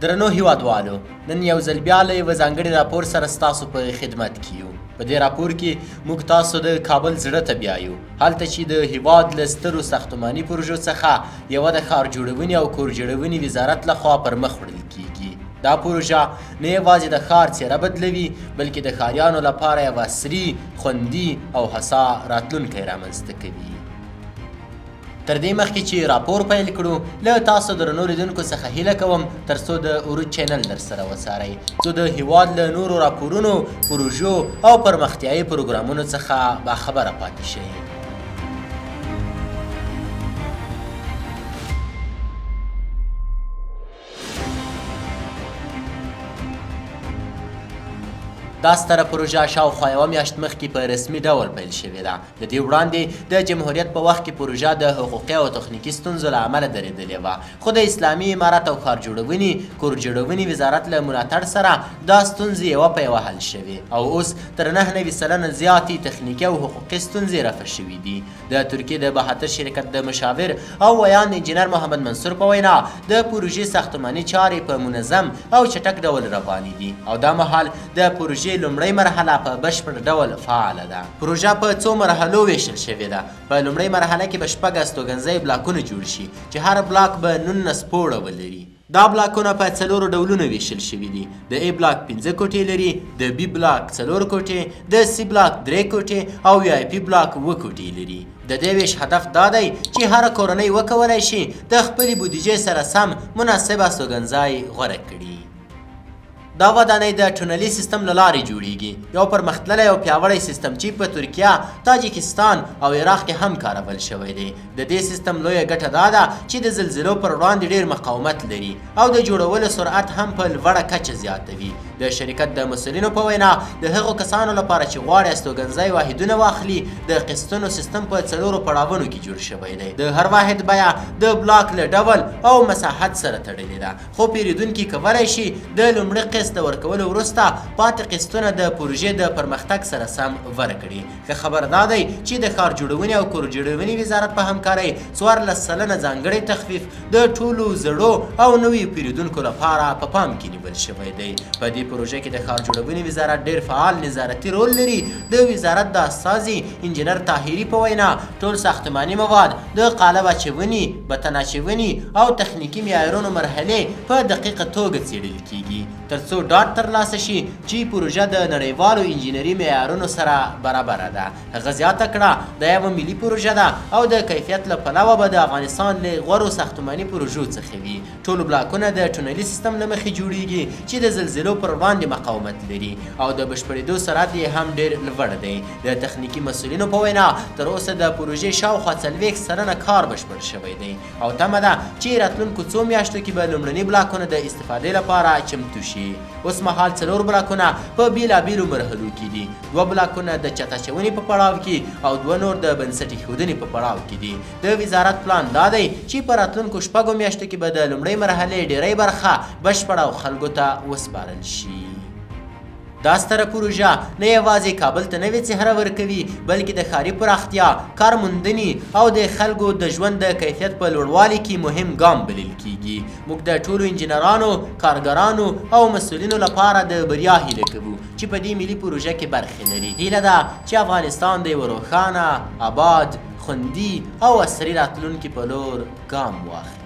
درنو هیوادوالو، نن یو ځل بیا له یوه ځانګړي راپور سره ستاسو په خدمت کې یو. په دې راپور کې موږ تاسو د کابل زړه ته بیایو، هلته چې د هیواد له سترو ساختماني پروژو څخه یوه د ښار جوړونې او کور جوړونې وزارت لخوا پر مخ وړل کیږي. دا پروژه نه یوازې د ښار څېره بدلوي، بلکې د ښاریانو لپاره یو عصري، خوندي او هوسا راتلونکی رامنځته کوي. تر دې مخکې چې راپور پیل کړو، له تاسو درنو لیدونکو څخه هیله کوم ترڅو د عروج چینل در سره وڅارئ، څو د هیواد له نورو راپورونو، پروژو او پرمختیایي پروګرامونو څخه باخبره پاتې شئ. دا ستره پروژه شاوخوا یوه میاشت مخکې په رسمي ډول پیل شوې ده. له دې وړاندې د جمهوریت په وخت کې پروژه د حقوقي او تخنیکي ستونزو له امله درېدلې وه، خو د اسلامي امارت او ښار جوړونې، کور جوړونې وزارت له ملاتړ سره دا ستونزې یوه په یوه حل شوې او اوس تر 99% زیاتې تخنیکي او حقوقي ستونزې رفع شوې دي. د ترکیې د بهاتر شرکت د مشاور او ویاند انجینر محمد منصور په وینا، د پروژې ساختماني چارې په منظم او چټک ډول روانې دي او دا مهال د پروژې لومړۍ مرحله په بشپړ ډول فعاله ده. پروژه په څو مرحلو ویشل شوې ده. په لومړۍ مرحله کې به شپږ استوګنځی بلاکونه جوړ شي چې هر بلاک به 19 پوړه ولري. دا بلاکونه په څلورو ډولونو ویشل شوي دي. د ای بلاک 5 کوټې لري، د بي بلاک 4 کوټې، د سي بلاک 3 کوټې او وي آی پي بلاک 7 کوټې لري. د دې ویش هدف دا دی چې هره کورنۍ وکولای شي د خپلې بودیجې سره سم مناسب استوګنځای غوره کړي. دا ودانۍ د ټونلي سیستم له لارې جوړیږي، یو پرمختللی او پیاوړی سیستم چې په ترکیه، تاجکستان او عراق کې هم کارول شوی دی. د دې سیستم لویه ګټه دا ده چې د زلزلو پر وړاندې ډیر مقاومت لري او د جوړولو سرعت هم په لوړه کچه زیاتوي. د شرکت د مسؤلینو په وینا، د هغو کسانو لپاره چې غواړي استوګنځی واحدونه واخلي، د قسطونو سیستم په څلورو پړاوونو کې جوړ شوی دی. د هر واحد بیه د بلاک له ډول او مساحت سره تړلې ده، خو پیریدونکي کولای شي د لومړي قسط د ورکولو وروسته پاتې قسطونه د پروژې د پرمختګ سره سم ورکړي. ښه خبر دا دی چې د ښار جوړونې او کور جوړونې وزارت په همکارۍ 14% ځانګړی تخفیف د ټولو زړو او نویو پیریدونکو لپاره په پام کې نیول شوی دی. په دې پروژه کې د ښار جوړونې وزارت ډېر فعال نظارتي رول لري. د وزارت د استازي انجینر طاهري په وینا، ټول ساختماني مواد د قالب اچونې، بتن اچونې او تخنیکي معیارونو مرحلې په دقیقه توګه څېړل کېږي، ترڅو ډاډ ترلاسه شي چې پروژه د نړیوالو انجینري معیارونو سره برابره ده. هغه زیاته کړه، دا یوه ملي پروژه ده او د کیفیت له پلوه به د افغانستان له غورو ساختماني پروژو څخه وي. ټول بلاکونه د ټونلي سیستم له مخې جوړیږي چې د زلزلو پر وړاندې مقاومت لري او د بشپړېدو سرعت یې هم ډېر لوړ دی. د تخنیکي مسؤلینو په وینا، تر اوسه د پروژې شاوخوا 40% کار بشپړ شوی دی او تمه ده چې راتلونکو څو میاشتو کې به لومړني بلاکونه د استفادې لپاره چمتو شي. اوس مهال څلور بلاکونه په بېلابېلو مرحلو کې دي. دوه بلاکونه د چت اچونې په پړاو کې او دوه نور د بنسټ ایښودنې په پړاو کې دي. د وزارت پلان دا دی چې په راتلونکو شپږو میاشتو کې به د لومړۍ مرحلې ډېری برخه بشپړه او خلکو ته وسپارل شي. دا ستره پروژه نه یوازې کابل ته نوې څهره ورکوي، بلکې د ښاري پراختیا، کار موندنې او د خلکو د ژوند د کیفیت په لوړوالي کې مهم ګام بلل کیږي. موږ د ټولو انجینرانو، کارګرانو او مسؤلینو لپاره د بریا هیله کوو چې په دې ملي پروژه کې برخې لري. هیله ده چې افغانستان د یوه روښانه، اباد، خوندي او عصري راتلونکي په لور ګام واخلي.